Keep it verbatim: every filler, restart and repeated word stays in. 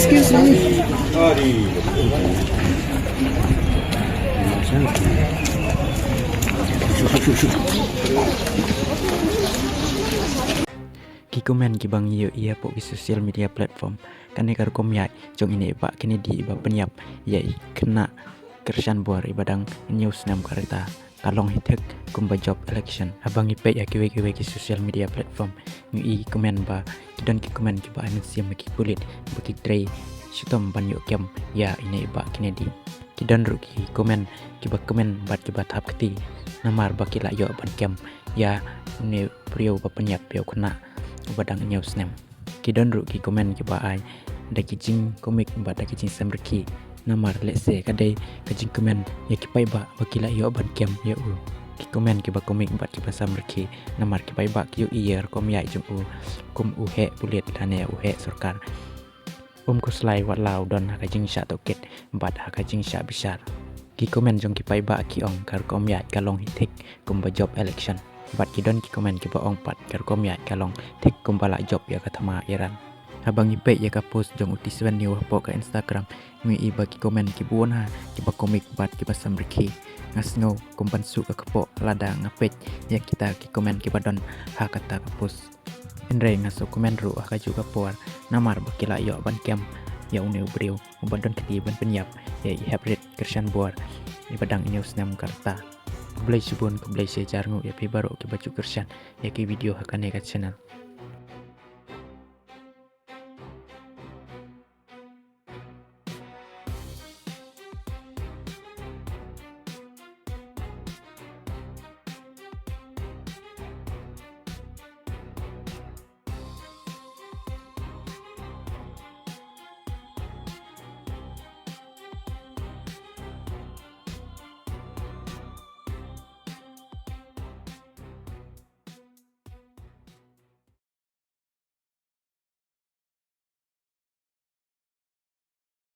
Excuse me. Ki comment kiba ngi ïohi hapoh ki social media platform, kane ka rukom ïaid jong ine i Bah Kennedy iba pynïap ïa i khynnah kyrshan bor iba dang hynñiew snem ka rta, ka long hi thik kumba job election. Haba ngi peit ha kiwei kiwei ki social media platform, ngi ïohi comment ba, ki don ki comment kiba ai mynsiem ha ki pulit ba ki trei shitom ban ïoh kem ïa ine i Bah Kennedy. Ki don ruh ki comment kiba comment bad kiba thap kti namar ba ki la ïoh ban kem ïa une u briew ba pynïap ïa u khynnah uba dang hynñiew snem. Ki don ruh ki comment kiba ai da ki jingkomik bad da ki jingsamrkhie, namar lehse ka dei ka jingcomment ïa ki paidbah ba ki la ïoh ban kem ïa u. Ki comment kiba komik bad kiba samrkhie, namar ki paidbah ki ïohi ïa ka rukom ïaid jong u kum u heh pulit lane u heh sorkar. Um khuslai wat la u don ha ka jingshah tohkit bad ha ka jingshah bishar. Ki comment jong ki paidbah ki ong ka rukom ïaid ka long hi thik kumba job election. Bad ki don ki comment kiba ong pat ka rukom ïaid ka long thik kumba la jop ïa ka thma Iran. Haba ngi peit ïa ka post jong u Tiswen New hapoh ka Instagram, ngi ïohi ba ki comment kiba wan ha kiba komik bad kiba samrkhie. Nga sngew kum ban suh ka kpoh lada nga peit ïa kita ki comment kiba don ha kata ka post. Hynrei nga sngewkmen ruh ha kajuh ka por namar ba ki la ïoh ban kem ïa une u briew uba don kti ban pynïap ïa i heprit kyrshan bor iba dang hynñiew snem ka rta. Khublei shibun, khublei shihajar nguh ïa phi baroh kiba ju kyrshan ïa ki video ha kane ka channel.